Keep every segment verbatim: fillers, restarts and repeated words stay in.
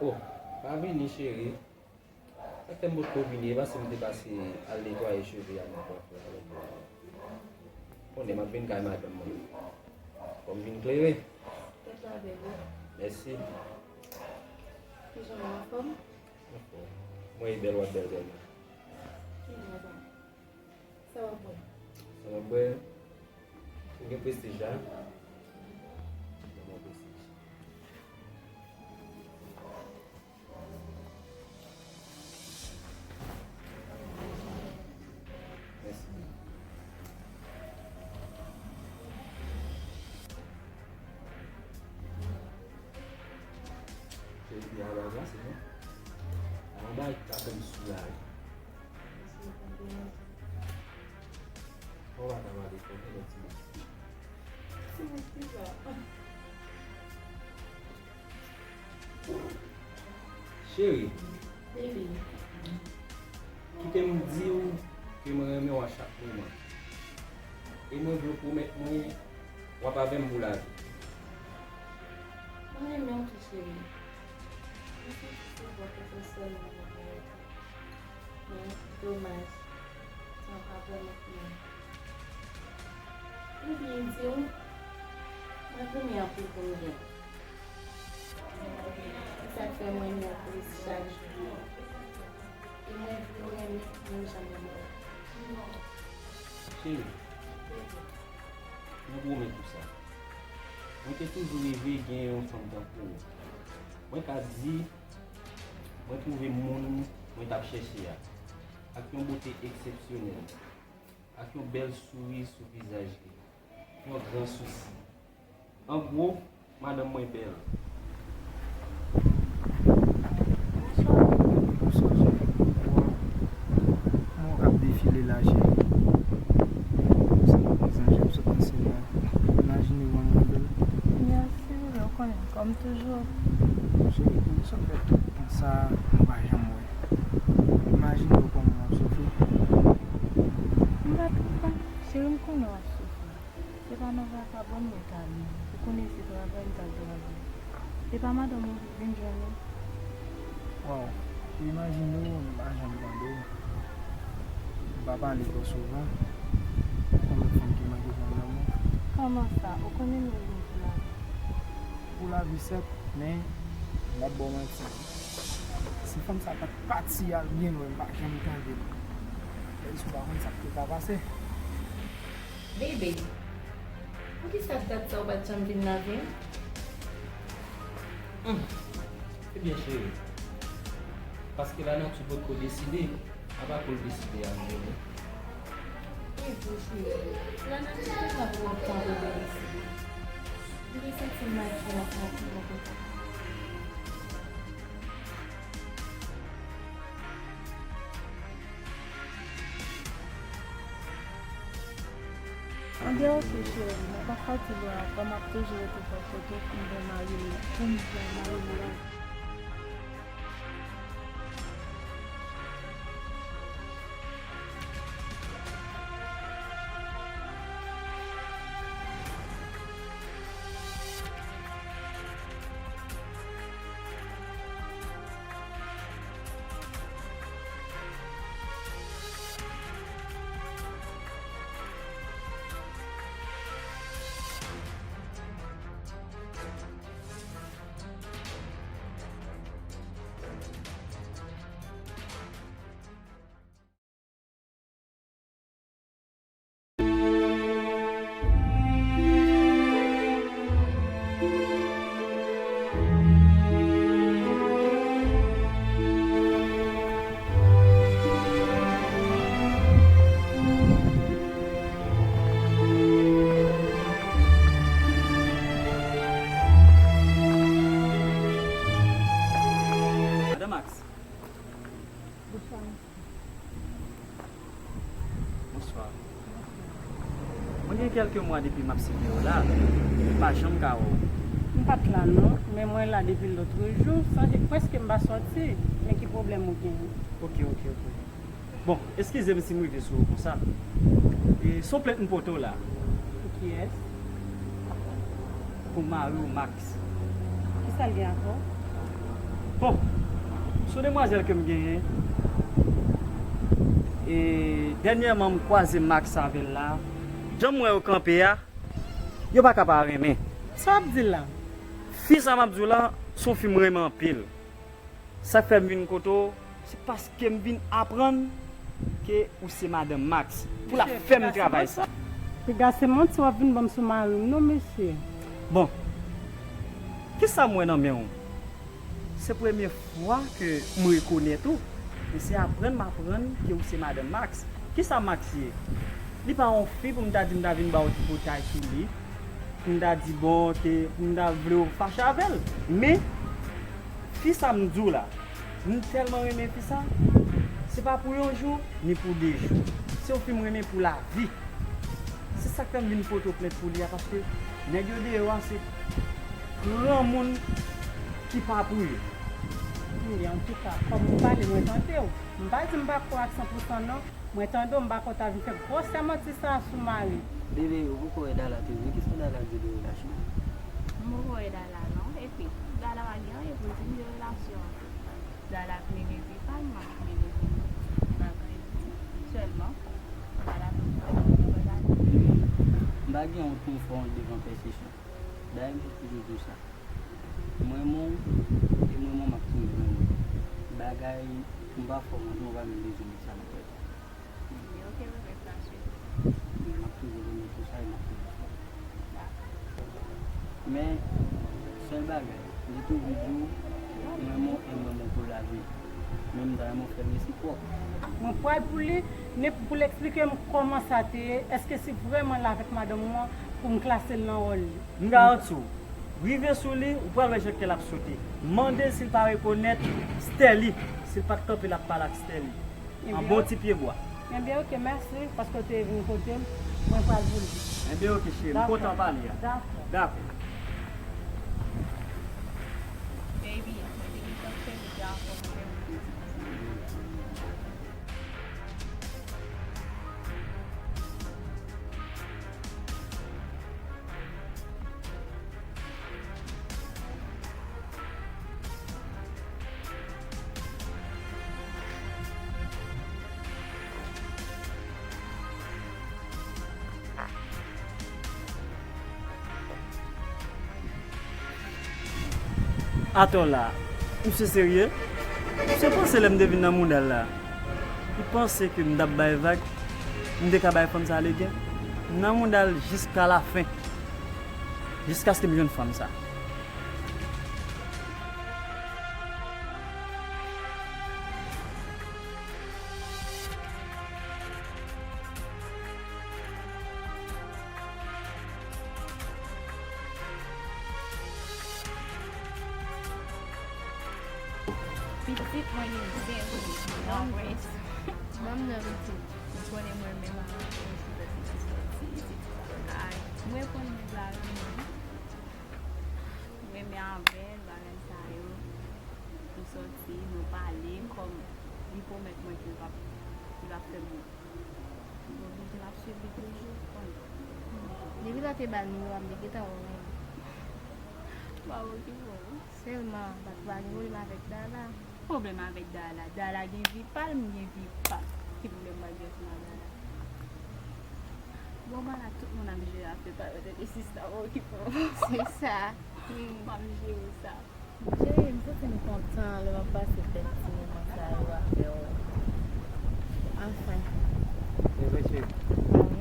Oh, pa vini, cheri. Sa k fè m potko vini, e paske m te pase al netwaye cheve a nan kwafè a lòt bò a. Konnen m ap vin kay madanm mwen. Fò m vin klere. Tèt lave, bro. Mèsi. Kijan w, anfòm? Anfòm. Mwen e bèl, w ap bèl tèlman. Kijan w, sa w ap bwè? Sa m ap bwè? Ou gen Prestige la? Ban mwen Prestige. Mèsi. Cheri, a la, se bon. A, anba ka fè m sou la, wi. Ou pa ka pale fò, men lè ti mesye. Ti mesye sa. Cheri, baby, kite m di w ke mwen renmen w a chak moman. E mwen vle w pwomèt mwen w ap avè m pou lavi. Mwen renmen w tou, cheri. Mwen santi se vwa kòk la sèlman mwen ka rete. Men, domaj, tan pa pèmèt mwen. Oubyen di w, mwen renmen anpil pou m gen. Se sa k fè mwen renmen w plis chak jou. E mwen vle w renmen menm jan mwen renmen w. Cheri, mwen pwomèt ou sa. Mwen te toujou reve gen yon fanm tankou ou. Mwen ka di, mwen twouve moun mwen t ap chèche a, ak yon bote eksepsyonèl, ak yon bèl souri sou vizaj li, yon gran sousi. An gwo, madanm mwen bèl. Bonswa, cheri. Kòman w ap defile la, cheri? Sa pa konn zanje m sot nan syèl la. Imajine w kòman mwen bèl. Mèsi, bebe, ou konnen, kòm toujou. Cheri, poukisa w fè tout tan sa a, mwen pa janm wè? Imajine w kòman w ap soufri. M pa twò pè. Cheri, m konnen w ap soufri. Se pa nan vakabòn mwen t ale. Ou konnen se travay m t al travay. Se pa madanm ou vin jwenn ou? Waw, ou imajine w, m pa janm tande w. M pa pale twò souvan. Ou konn lòt fanm ki manke pran nan men w. Kòman sa? Ou konnen nou vin pou lavi. Pou lavi, sèt, men m p ap ba w manti. Si fanm sa pa t pati al byen lwen, m pa janm tande l. Lè si w pa konn sa k te ka pase. Bebe, poukisa dat sa ou pa t janm vin nan vi m? Hmm. Ebyen, cheri, paske lanati potko deside, apa pou l deside a nou menm? E vre, cheri, lanati te pran twòp tan pou l deside. M te santi m mache ansanm ak yon kontan. Anben oke cheri, mwen p ap pati lwen ankò, m ap toujou rete pran foto pou m jwenn mari m, pou m jwenn mari m la. Madan Max. Bonswa. Bonswa. Mwen gen kèlke mwa depi m ap siveye w la, m pa janm ka wè w. M pa t la non, men mwen la depi lòtrejou, sonje prèske m pa sòti, men ki pwoblèm ou genyen? Oke, oke, oke. Bon, eskize m si m rive sou ou konsa. E, se yon plent m pote w la. Pou kiyès? Pou mari w, Max. Kisa l gen ak ou? Bon, sou demwazèl ke m genyen, e dènyèman m kwaze Max avè l la, jan m wè yo kanpe a, yo pa ka pa renmen. Sa w ap di la? Fi sa m ap di w la, se yon fi m renmen anpil. Sa k fè m vin kote w, se paske m vin aprann ke ou se madanm Max. Pou l ap fè m travay sa. Piga se manti w ap vin ban m sou mari m non, mesye. Bon, kisa m wè nan men w? Se premye fwa ke m rekonèt ou, e se aprann m aprann ke ou se madanm Max. Kisa Max ye? Li pa yon fi pou m ta di m ta vin ba w tripotay sou li, pou m ta di bon, ke pou m ta vle w fache avè l. Men, fi sa m di w la, m tèlman renmen fi sa, se pa pou yon jou, ni pou de jou. Se yon fi m renmen pou lavi. Se sa k fè m vin pote w plent pou li a, paske nèg yo deyò a se granmoun ki pa pou yo. Wi, antouka, kòm ou pale, mwen tande w. M pa di m pa kwè ak san pou san non. Mwen tande w, m pa kwè w ta vin fè gwosè manti sa a sou mari m. Bebe, ou poko wè Dala tou vre? Kisa Dala di de relasyon an? M poko wè Dala non. Epi, Dala pa gen anyen pou l di m de relasyon an. Dala ap mennen vi pa l, m ap mennen vi m. M pa gen anyen pou di. Sèlman, Dala ap fè mwen fè bagay. Bebe, m pa gen wont pou m fè wont devan Pè Sechon. Dayè, m te toujou di w sa. M renmen w, e m renmen w, m ap toujou renmen w. Bagay, m pa fè w manti, m pa menm bezwen di sa nan tèt ou. Ebyen, oke, bebe, m ap swiv. M ap toujou renmen w pou sa, e m ap toujou fè w. Dakò. Men, sèl bagay, m te toujou di w, m renmen w, e m renmen w pou lavi. Men m ta renmen w fè l resipwòk. Mwen pral pou li, men pou l eksplike m kòman sa te ye, èske se vrèman l avèk madanm mwen pou m klase l nan wòl li. M garanti w, rive sou li, ou pral wè jan kè l ap sote. Mande l si l pa rekonèt Stèli, si l pa t kanpe l ap pale ak Stèli. An bon ti pyebwa. Ebyen, oke, mèsi, paske w te vin kote m, mwen pral pou li. Ebyen, oke, cheri, m kontan pale a. Dakò. Dakò. Baby, mwen te gentan fè li te akò pou fè m. Atò la, misye serye? Misye panse lè m te vin nan mouda l la, li panse ke m t ap bay vag, m te ka bay fanm sa legen? M nan mouda l jiska lafen, jiskaske m jwenn fanm sa. Pitit mwen gen zen wi, nan brès. Ban m nan pitit. Ou konnen mwen menm a, mwen se pèsonaj sòti, se ti bagay. Mwen konn nèg la renmen m. Mwen renmen avè l, bagay sa yo. Nou sòti, nou pale, kòm li pwomèt mwen ke l p ap, li p ap fè m Bon, m te ap swiv li toujou, konnen. Depi lè w te ba l nimewo a, m te gentan wè w renmen. M pa okipe w. Sèlman, pa t pa gen pwoblèm avèk Dala. Pwoblèm avèk Dala. Dala gen vi pa l, m gen vi pa m. Ki pwoblèm m ap gen ansanm ak Dala? Bon, m wè la tout moun ap jere afè pa yo, tande sista, pa okipe w. Se sa. M ap jere sa. Cheri, m santi m kontan lè m ap pase bèl ti moman sa yo avè w. Anfen. E vre, cheri. A wi.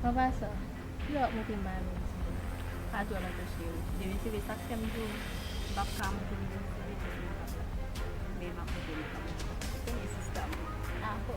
An pasan, kilè w ap montre m mayo m di? Pa twò lontan, cheri. Demen se vre, sa k fè m di w, m p ap ka montre w m di w si vre, paske m p ap la. Men m ap montre w kanmenm. Konnen sista m. Dakò.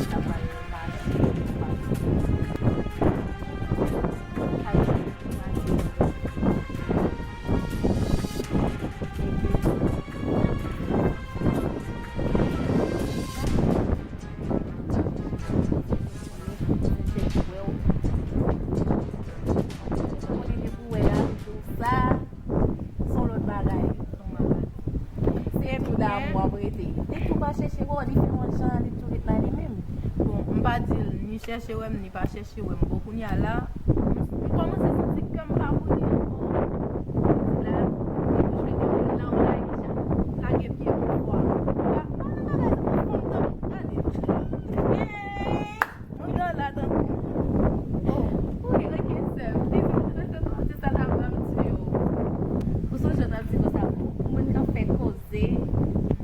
ta pral mache, nou pa konn. Sa, se yon lòt bagay. Se tou damou ap rete. Li tou pa chèche wè w, li fè yon jan, li tou ret nan li menm. Bon, m pa di l ni chèche wè m, ni pa chèche wè m. Bon, kounye a la, m kòmanse santi kè m pa pou li ankò. La, m jwenn yon moun nan w la deja. Lage pye m yon fwa. La, pa nan bagay sa, fò m tann, gade. Hey! Mwen gen ladan. Oh, ok, ok, sè m. Depi w te rete twò, se sa ta pran m tiye w. Ou sonje w t ap di konsa, pou moun k ap fè koze,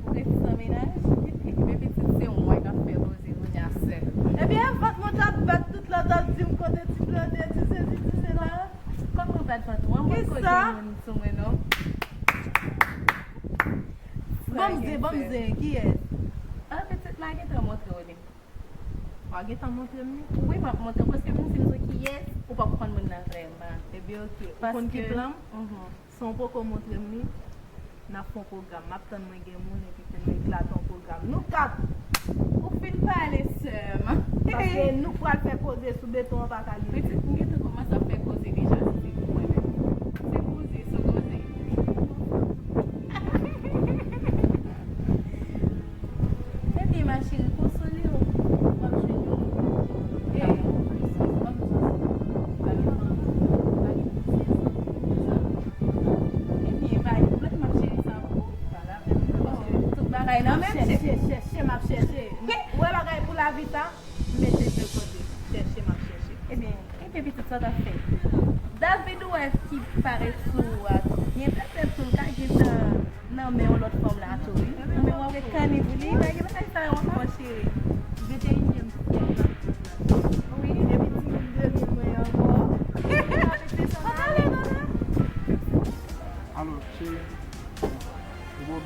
ou rete san mennaj? Men pitit, se mwen k ap fè koze kounye a, sè. Ebyen, vant mwen t ap bat tout lè w t ap di m kote ti plante, ti sesi, ti sela. Kòk mwen bat vant ou an, mwen kote moun sou mwen, non. Ban m zen, ban m zen, kiyès? Ah, pitit, m a gentan montre w li. W a gentan montre m li? Wi, m ap montre w, paske menm si m di w kiyès, ou p ap konn moun nan vrèman. Ebyen, ok. Ou konn ki plan m? Mhm. San w poko montre m li, n ap fè yon pwogram. M ap tann mwen gen moun, epi pou nou eklate yon pwogram. Nou kat! Ou fin pale, sè m. Paske nou pral fè koze sou beton an, pa ka leve. Pitit, m gentan kòmanse ap fè koze deja, si se pou mwen menm. Se koze sou koze. Ebyen, ma chérie, konsole w. W ap jwenn yon moun. Ey, ban m di w sa. Pa gen manman, pa gen prinsès, pa gen sa. Ebyen, pa gen pwoblèm, m ap jere sa pou ou. Tout bagay nan men m, chèche, chèche, m ap chèche. Ou wè bagay pou lavi sa, m mete l de kote. Chèche, m ap chèche. Ebyen, ebyen, pitit, sa w t ap fè? David ou wè ki parèt sou ou a, gen petèt tou l ka gentan nan men yon lòt fanm la tou, wi. Ou menm w ap ret kanni pou li, pa gen bagay sa yo ankò, cheri. Venteyinyèm syèk la. Wi, epi timoun de mil mwen ankò.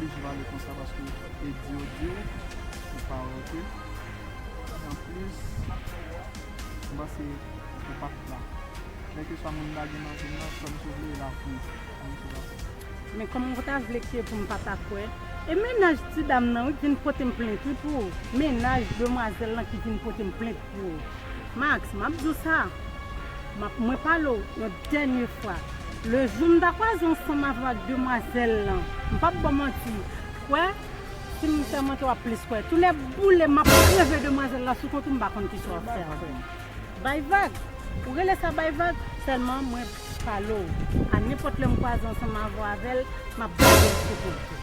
Plis valè konsa paske e di yo di w, ou pa wè ke. E anplis, m panse ou pa t la. Kèlkeswa moun m ta gen nan vi m nan, sa misye vle, l ap fè. Sa misye va fè. Men kòman w ta vle ke pou m pa ta kwè? E mennaj ti dam nan wi ki vin pote m plent wi pou ou. Mennaj demwazèl lan ki vin pote m plent pou ou. Max, m ap di w sa. M ap, mwen pale w yon dènye fwa. Lejou m ta kwaze ansanm avè w ak demwazèl lan, m p ap ba w manti. Kwè, si m fèmante w ap plis kwè. Tou lè boule m ap kreve demwazèl la sou kont ou, m pa konn kisa w ap fè avè l. Bay vag. Ou rele sa bay vag? Sèlman mwen pale w. A nenpòt lè m kwaze ansanm avè w avè l, m ap gade l sou kont ou.